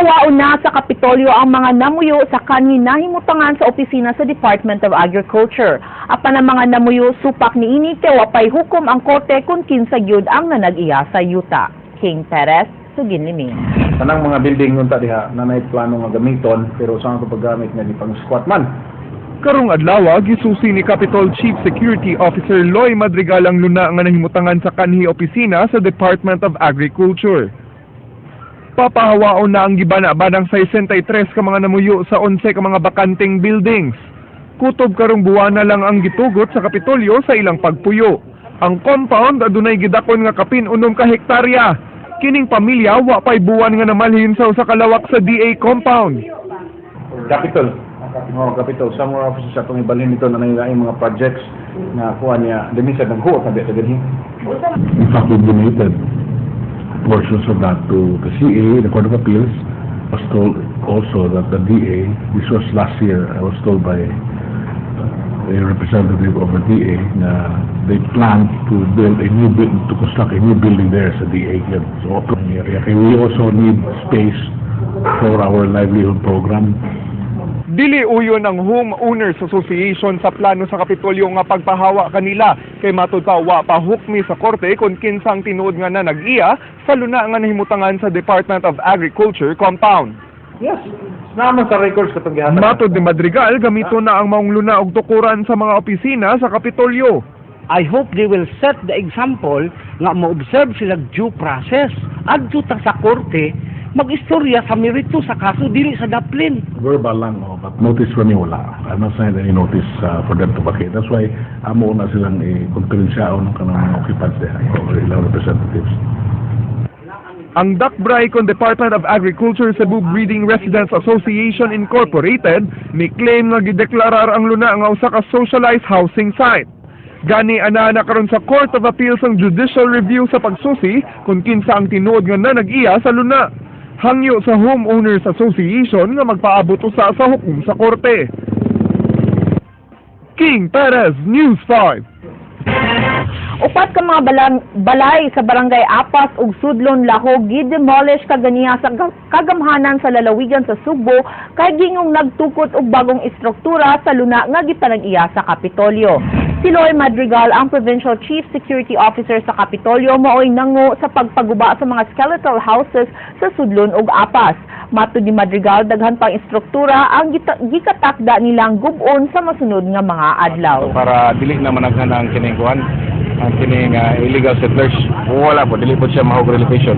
Pahawaon na sa Kapitolyo ang mga namuyo sa kanhi nahimutangan sa opisina sa Department of Agriculture. Apan ang mga namuyo supak niini kay wapay hukom ang korte kung kinsa gyud ang nanag-iya sa yuta. King Perez, Suginlimi. Tanang mga building nunta diha na nay plano nga gamiton, pero sa ato paggamit nga di pang squat man. Karong adlaw, gisusi ni Capitol Chief Security Officer Loy Madrigal ang luna nga nahimutangan sa kanhi opisina sa Department of Agriculture. Papahawaon na ang gibana-banang 63 ka mga namuyo sa 11 ka mga bakanteng buildings. Kutob karong buwana lang ang gitugot sa Kapitolyo sa ilang pagpuyo. Ang compound adunay gidakon nga kapin 6 ka hektarya. Kining pamilya wa pay buwan nga namalhin sa usa ka lawak sa DA compound. Capitol. Oh, Capitol. Somewhere offices atong ibalhin nito na nay mga projects na kuha niya. Demi sa naghuot na biya dinhi. In fact, we donated portions of that to the CA, the Court of Appeals. Was told also that the DA, this was last year, I was told by a representative of the DA na they plan to build a new building, to construct a new building there sa DA. So, area. Kaya we also need space for our livelihood program. Dili uyon ang Homeowners Association sa plano sa Kapitolyo nga pagpahawa kanila kay matud pa wa pa hukmi sa korte kung kinsang tinuod nga na nag-iya sa luna nga nahimutangan sa Department of Agriculture compound. Yes. Naman sa records katong gihatag. Matod ni Madrigal, gamito na ang maong luna og tukuran sa mga opisina sa Kapitolyo. I hope they will set the example nga mo-observe sila due process. Adto ta sa korte, mag-istorya sa merito sa kaso, dili sa daplin. Verbal lang, oh, but notice for me wala. I've not signed any notice for them to vacate. That's why amo na silang i-konferensyaon ng kanang mga occupants there or ilang representatives. Ang Dakbray kon Department of Agriculture Cebu Breeding Residents Association Incorporated ni claim nga gideklarar ang luna nga usa ka socialized housing site. Gani ana na karon sa Court of Appeals ang judicial review sa pagsusi kung kinsa ang tinuod nga nanag-iya sa luna. Hangyo sa Homeowners Association nga magpaabot usa sa hukom sa korte. King Perez, News 5. Upat ka mga balay sa barangay Apas ug Sudlon, Lahog gidemolish kaganiha sa kagamhanan sa lalawigan sa Sugbo kay gingong nagtukot og bagong istruktura sa luna nga gipanag-iya sa Kapitolyo. Si Loy Madrigal, ang Provincial Chief Security Officer sa Kapitolyo, maoy nango sa pagpaguba sa mga skeletal houses sa Sudlon ug Apas. Matud ni Madrigal, daghan pang istruktura ang gikatakda nilang gub-on sa masunod nga mga adlaw. Para dili na managhan ang kining kuan, ang kining illegal settlers. Kung wala po, dili po siya mahog relocation.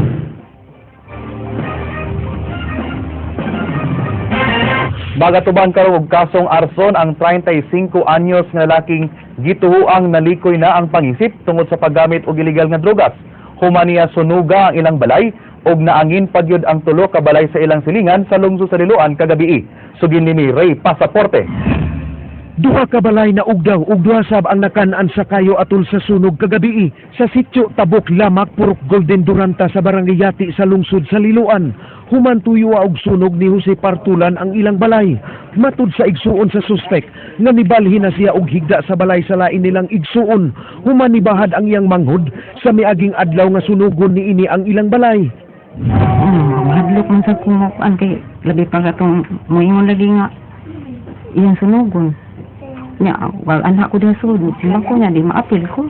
Magatuban karon og kasong arson ang 35 anyos nga lalaking gituhoang nalikoy na ang pangisip tungod sa paggamit og illegal nga drogas. Human niya sunuga ang ilang balay ug naangin pagyud ang tulo ka balay sa ilang silingan sa lungsod sa Liloan kagabii. Sugin ni Ray Pasaporte. Duha ka balay na ugdaw ug duha sab ang nakan-an sa kayo atol sa sunog kagabii sa sitio Tabok Lamak, Purok Golden Duranta sa Barangay Yati sa lungsod sa Liloan. Human tuyo og sunog ni Jose Partulan ang ilang balay. Matud sa igsuon sa suspek nga nibalhin na siya og higda sa balay sa lain nilang igsuon. Human nibahad ang iyang manghod sa miaging adlaw nga sunugon niini ang ilang balay. Mahadlok man sa kumukuan kay labi pa katong moingon lagi nga iyang sunugon. Nya, wal anak ko din sulod, sila ko niya di maapil ko.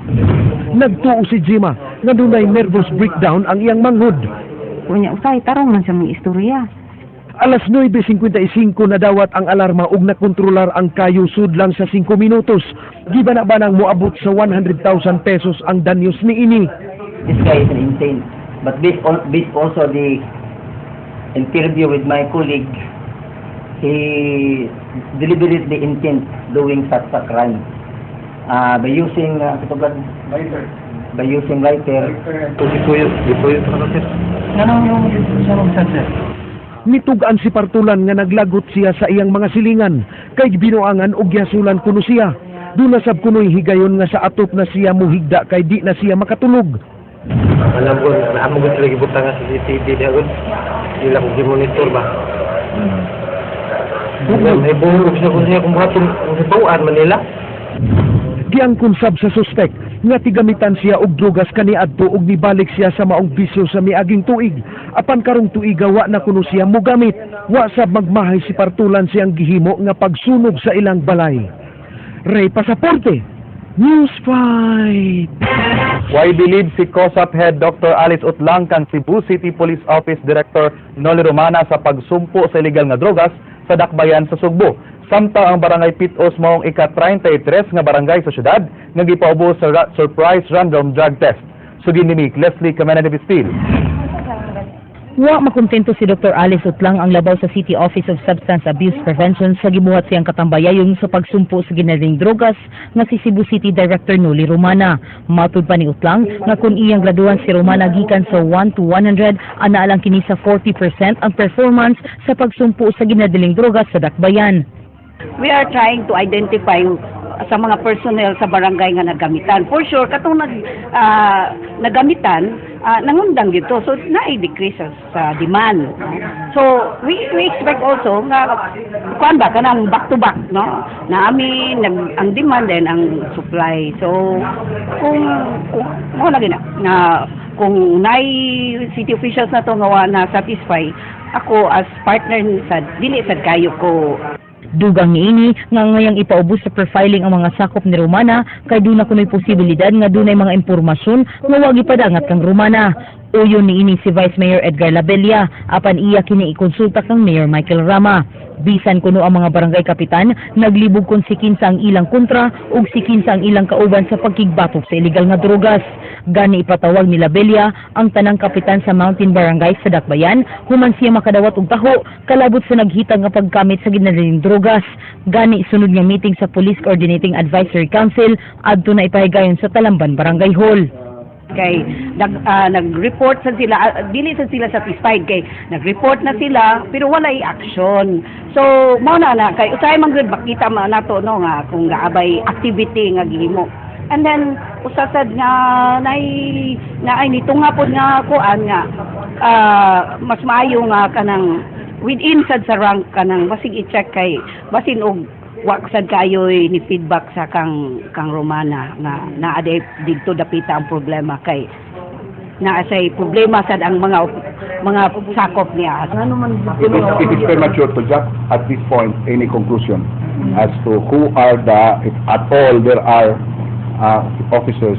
Nagtuo si Jima nga dunay nervous breakdown ang iyang manghod. Kunya usay tarong man siya may istorya. Alas 9:55 nadawat ang alarma ug nakontrolar ang kayo sudlan sa 5 minutos. Gibana-banang moabot sa 100,000 pesos ang danyos niini. This guy is an insane. But based also the interview with my colleague, he deliberately intent doing such a crime. By using Lighter. By using lighter. Gituyo pa sir. Nitug-an si Partulan nga naglagot siya sa iyang mga silingan kay binuangan og yasulan kuno siya. Duna sab kuno'y higayon nga sa atop na siya muhigda kay di na siya makatulog. Alam ko, amo ko sila gibutang sa CCTV diha gud. Ila ko gi-monitor ba. Ay buhok siya kung siya kung buhaton kung sa tuan Manila. Giangkon sab sa suspek nga tigamitan siya og drugas kaniadto ug nibalik siya sa maong bisyo sa miaging tuig. Apan karong tuiga, wa na kuno siya mogamit. Wa sab magmahay si Partulan siyang gihimo nga pagsunog sa ilang balay. Ray Pasaporte, News 5. Way bilib si COSAP Head Dr. Alice Utlang kang Cebu City Police Office Director Noli Romana sa pagsumpo sa illegal nga drogas sa dakbayan sa Sugbo. Samtang ang Barangay Pit-os maong ika-33 nga barangay sa syudad nga gipaubos sa surprise random drug test. Sugin ni Leslie Camena de Vistil. Wa makontento si Dr. Alice Utlang, ang labaw sa City Office of Substance Abuse Prevention, sa gibuhat siyang katambayayon sa pagsumpo sa ginaling drogas nga si Cebu City Director Noli Romana. Matud pa ni Utlang nga kung iyang graduan si Romana gikan sa 1 to 100, ana lang kini sa 40% ang performance sa pagsumpo sa ginadiling drogas sa dakbayan. We are trying to identify sa mga personnel sa barangay nga nagamitan. For sure, katong nagamitan, nangundang dito. So, na-decrease sa demand. No? So, we expect also nga, kuan ba, kanang back to back, no? Naami, ang demand din ang supply. So, kung mo lagi na, na kung nay city officials na to nga wa na satisfy, ako as partner sa dili sad kayo ko. Dugang niini nga ngayang ipaubos sa profiling ang mga sakop ni Romana kay duna kuno'y posibilidad nga dunay mga impormasyon nga wa gipadangat kang Romana. Uyon niini si Vice Mayor Edgar Labella, apan iya kini ikonsulta kang Mayor Michael Rama. Bisan kuno ang mga barangay kapitan naglibog kung si kinsa ang ilang kontra ug si kinsa ang ilang kauban sa pagkigbatok sa illegal nga drogas. Gani ipatawag ni Labella ang tanang kapitan sa Mountain Barangay sa Dakbayan human siya makadawat og taho kalabot sa naghitag nga pagkamit sa ginaliling drogas. Gani sunod nga meeting sa Police Coordinating Advisory Council adto na ipahigayon sa Talamban Barangay Hall. Kay nag-report sa sila, dili sa sila satisfied kay nag-report na sila pero walay action. So mao na na kay usahay man gud makita man nato, no, nga kung gaabay activity nga gihimo. And then usa sad nga nay na ay nito nga pod nga kuan nga mas maayo nga kanang within sad sa rank kanang basig i-check kay basin og wa sad kayo'y ni feedback sa kang Romana nga naa didto dapita ang problema kay naa say problema sad ang mga sakop niya. Ano man It is premature to jump at this point any conclusion as to who are the, if at all there are officers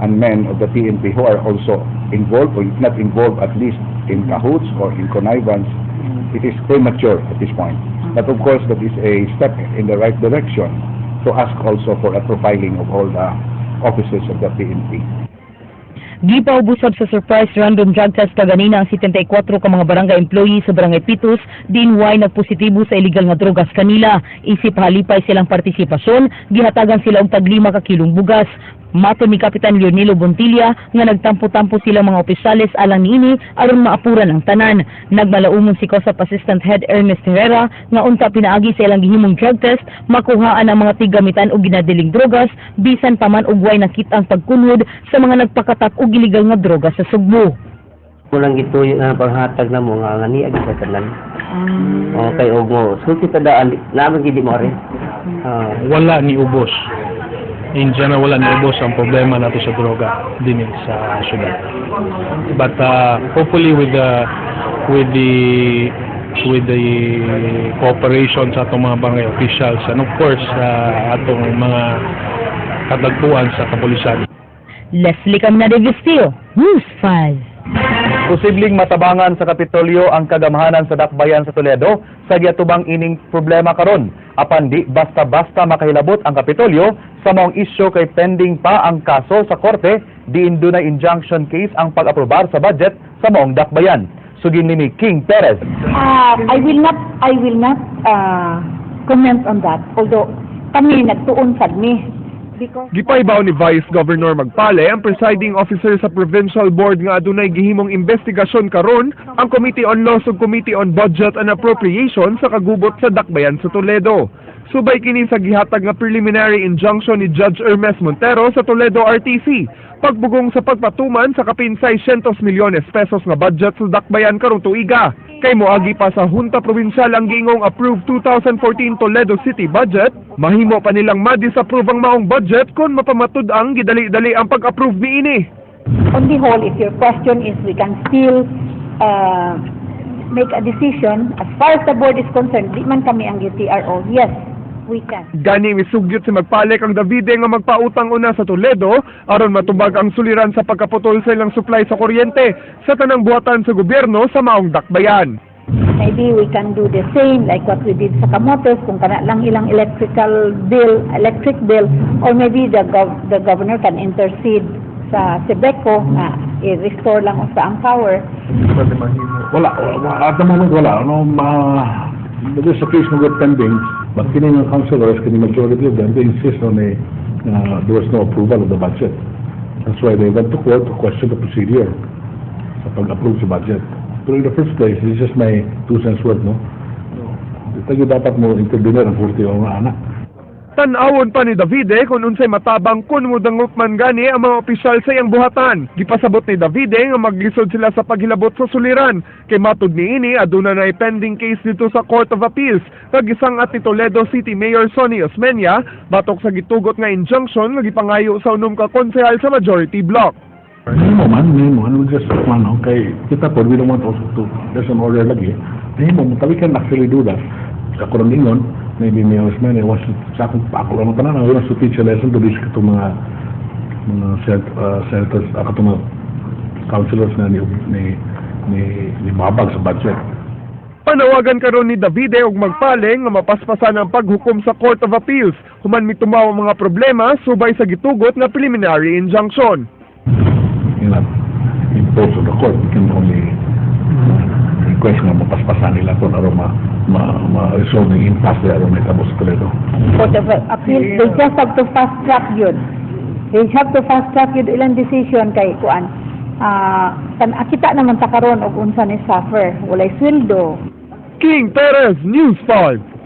and men of the PNP who are also involved, or if not involved, at least in cahoots or in connivance. It is premature at this point. But of course, that is a step in the right direction to ask also for a profiling of all the officers of the PNP. Gipaubos sab sa surprise random drug test kaganina ang 74 ka mga barangay employee sa Barangay Pitos din way nagpositibo sa illegal nga drogas kanila. Isip halipay silang partisipasyon, gihatagan sila og tag 5 ka kilong bugas. Matod ni Kapitan Leonilo Bontilla nga nagtampo-tampo sila mga opisyales alang niini aron maapuran ang tanan. Nagmalaumon si COSAP Assistant Head Ernest Herrera nga unta pinaagi sa ilang gihimong drug test makuhaan ang mga tigamitan og ginadiling drogas bisan pa man og way nakita ang pagkunhod sa mga nagpakatak og illegal nga droga sa Sugbo. Kulang gituyo na panghatag na mo nga niya sa tanan. Okay, og mo sulti ta daan naman gid mo rin. Ah. Wala ni ubos. In general, wala ni ubos ang problema nato sa droga din sa syudad. But hopefully with the cooperation sa atong mga barangay officials and of course sa atong mga katagpuan sa kapulisan. Leslie Camina de Vistillo, News 5. Posibleng matabangan sa Kapitolyo ang kagamhanan sa dakbayan sa Toledo sa giatubang ining problema karon. Apan di basta-basta makahilabot ang Kapitolyo sa maong isyu kay pending pa ang kaso sa korte diin dunay injunction case ang pag-aprobar sa budget sa maong dakbayan. Sugin ni King Perez. I will not comment on that. Although kami nagtuon sad mi because Gipaibaw ni Vice Governor Magpale ang presiding officer sa Provincial Board nga adunay gihimong investigasyon karon ang Committee on Laws ug Committee on Budget and Appropriation sa kagubot sa dakbayan sa Toledo. Subay kini sa gihatag nga preliminary injunction ni Judge Hermes Montero sa Toledo RTC. Pagbugong sa pagpatuman sa kapin 600 milyones pesos nga budget sa dakbayan karong tuiga. Kay moagi pa sa Junta Provincial ang giingong approved 2014 Toledo City budget, mahimo pa nilang ma-disapprove ang maong budget kung mapamatud ang gidali-dali ang pag-approve niini. On the whole, if your question is we can still make a decision, as far as the board is concerned, di man kami ang UTRO, yes, we can. Gani misugyot si Magpale kang Davide nga magpautang una sa Toledo aron matubag ang suliran sa pagkaputol sa ilang supply sa kuryente sa tanang buhatan sa gobyerno sa maong dakbayan. Maybe we can do the same like what we did sa Camotes, kung kana lang ilang electrical bill, electric bill, or maybe the governor can intercede sa Cebeco nga i-restore lang usa ang power. Wala, wala, at the moment wala. No, there's a case na good pending, but kini nga councilors, kini majority of them, they insist on a, there was no approval of the budget. That's why they went to court to question the procedure sa pag-approve sa budget. Pero in the first place, it's just my 2 cents worth, no? Ito dapat mo intervene ang korte o nga anak. Tan-awon pa ni Davide kung unsay matabang kun modangop man gani ang mga opisyal sa iyang buhatan. Gipasabot ni Davide nga maglisod sila sa paghilabot sa suliran. Kay matud niini, aduna na pending case dito sa Court of Appeals kag gisangat ni Toledo City Mayor Sonny Osmeña batok sa gitugot nga injunction nga gipangayo sa unom ka konsehal sa majority bloc. Nahimo man, nahimo man, we just, ano, kay kita po, we don't want also to, there's an order lagi. Nahimo, we can actually do that. Sa ako rin ingon, maybe Mayor Osmeña wants to, sa akong, ako lang ang tanan, he wants to teach a lesson to these katong mga senators, katong mga councilors na ni babag sa budget. Panawagan karon ni Davide og Magpale nga mapaspasan ang paghukom sa Court of Appeals human mitumaw ang mga problema subay sa gitugot nga preliminary injunction. Cannot impose on the court. We can only request nga mapaspasan nila kung aron ma-resolve yung impasse aron may tapos sa Toledo. Court of Appeals, they just have to fast track yun. They have to fast track yun ilang decision kay kuan. Ah, kan kita naman ta karon og unsa ni suffer, walay sweldo. King Perez, News 5.